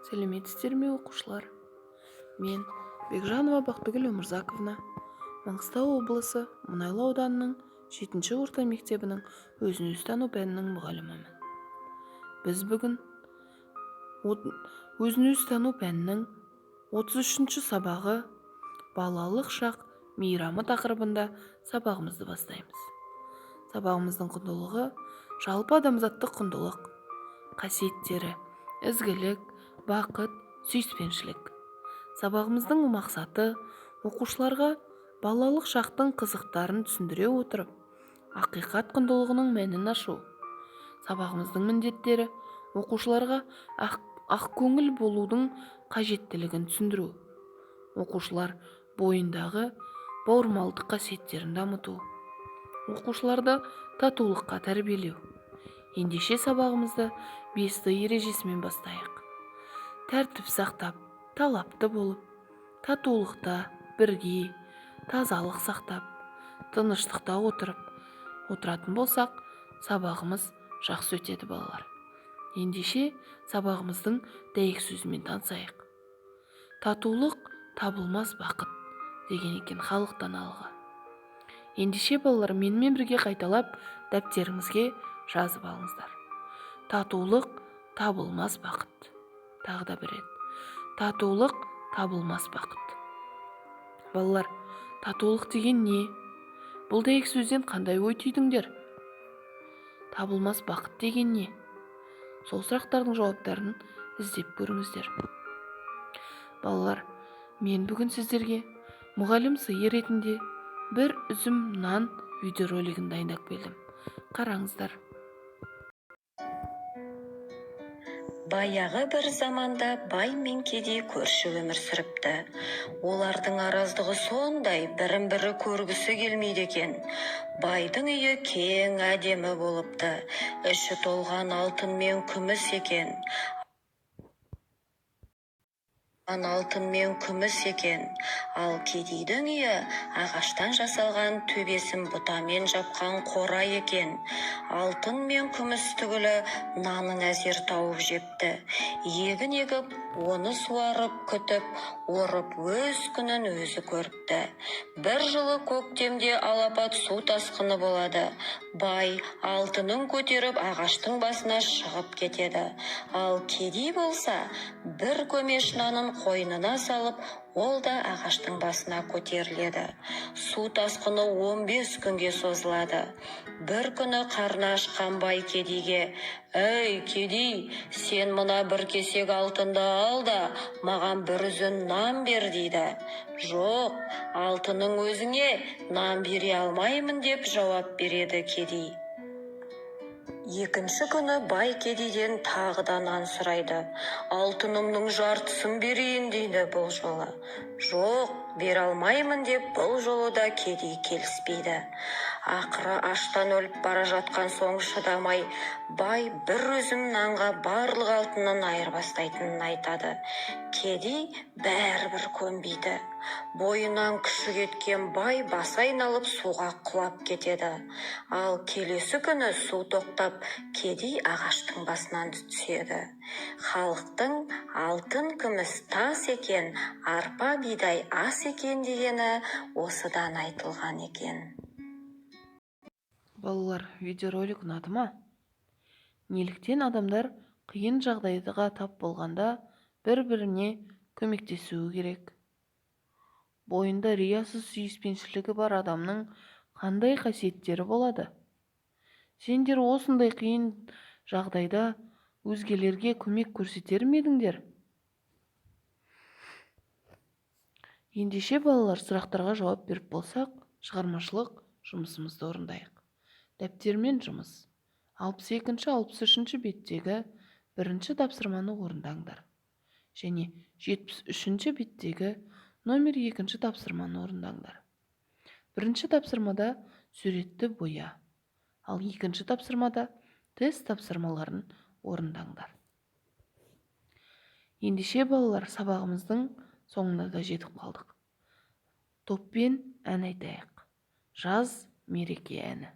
Сәлеметсіздер ме, оқушылар? Мен Бекжанова Бақтыгүл Өмірзаковна, Маңғыстау облысы Мұнайлы ауданының 7 орта мектебінің өзін өзі тану пәнінің мұғалімімін. Біз бүгін өзін өзі тану пәнінің 33 сабағы «Балалық шақ мейрамы» тақырыбында сабағымызды бастаймыз. Сабағымыздың құндылығы: жалпы адамзаттық құндылық, қасиеттері: ізгілік, бақыт, сүйіспеншілік. Сабағымыздың мақсаты: оқушыларға балалық шақтың қызықтарын түсіндіре отырып, ақиқат құндылығының мәнін ашу. Сабағымыздың міндеттері: оқушыларға ақкөңіл болудың қажеттілігін түсіндіру, оқушылар бойындағы бауырмалдық қасиеттерін дамыту, оқушыларды татулыққа тәрбиелеу. Ендеше, сабағымызды 5Т ережесімен бастайық. Тәртіп сақтап, талапты болып, татулықта бірге, тазалық сақтап, тыныштықта отыратын болсақ, сабағымыз жақсы өтеді, балалар. Ендеше, сабағымыздың дәйек сөзімен танысайық. «Татулық — табылмас бақыт», — деген екен халық даналығы. Ендеше, балалар, менімен бірге қайталап, дәптеріңізге жазып алыңыздар: татулық — табылмас бақыт. Тағы да бір рет: татулық — табылмас бақыт. Балалар, татулық деген не? Бұл дәйек сөзден қандай ой түйдіңдер? Табылмас бақыт деген не? Сол сұрақтардың жауаптарын іздеп көріңіздер. Балалар, мен бүгін сіздерге мұғалім сыйы ретінде «Бір үзім нан» видеоролигін дайындап келдім. Қараңыздар. Баяғы бір заманда бай мен кедей көрші өмір сүріпті. Олардың араздығы сондай, бірін бірі көргісі келмейді екен. Байдың үйі кең, әдемі болыпты. Іші толған алтын мен күміс екен. Алтын мен күміс екен. Ал кедейдің үйі ағаштан жасалған, төбесін бұтамен жапқан қора екен. Алтын мен күміс түгілі, нанын әзер тауып жепті. Егін егіп, оны суарып, күтіп, орып, өз күнін өзі көріпті. Бір жылы көктемде алапат су тасқыны болады. Бай алтынын көтеріп, ағаштың басына шығып кетеді. Ал кедей болса, бір көмеш нанын қойнына салып, ол да ағаштың басына көтеріледі. Су тасқыны 15 күнге созылады. Бір күні қарны ашқан бай кедейге: «Ей, кедей, сен мына бір кесек алтынды ал да, маған бір үзім нан бер», — дейді. «Жоқ, алтының өзіңе, нан бере алмаймын», — деп жауап береді кедей. Екінші күні бай кедейден тағы да нан сұрайды. «Алтынымның жартысын берейін», — дейді бұл жолы. «Жоқ, бере алмаймын», — деп бұл жолы да кедей келіспейді. Ақыры аштан өліп бара жатқан соң шыдамай, бай бір үзім нанға барлық алтынын айырбастайтынын айтады. Кедей бәрібір көнбейді. Бойынан күші кеткен бай басы айналып, суға құлап кетеді. Ал келесі күні су тоқтап, кедей ағаштың басынан түседі. Халықтың «алтын күміс тас екен, арпа бидай ас екен» дегені осыдан айтылған екен. Балалар, видеоролик ұнады ма? Неліктен адамдар қиын жағдайға тап болғанда бір-біріне көмектесуі керек? Бойында риясыз сүйіспеншілігі бар адамның қандай қасиеттері болады? Сендер осындай қиын жағдайда өзгелерге көмек көрсетер ме едіңдер? Ендеше, балалар, сұрақтарға жауап беріп болсақ, шығармашылық жұмысымызды орындайық. Дәптермен жұмыс. 62, 63 беттегі бірінші тапсырманы орындаңдар. Және 73 беттегі номер екінші тапсырманы орындаңдар. Бірінші тапсырмада суретті боя, ал екінші тапсырмада тест тапсырмаларын орындаңдар. Ендеше, балалар, сабағымыздың соңына да жетіп қалдық. Топпен ән айтайық. «Жаз мереке» әні.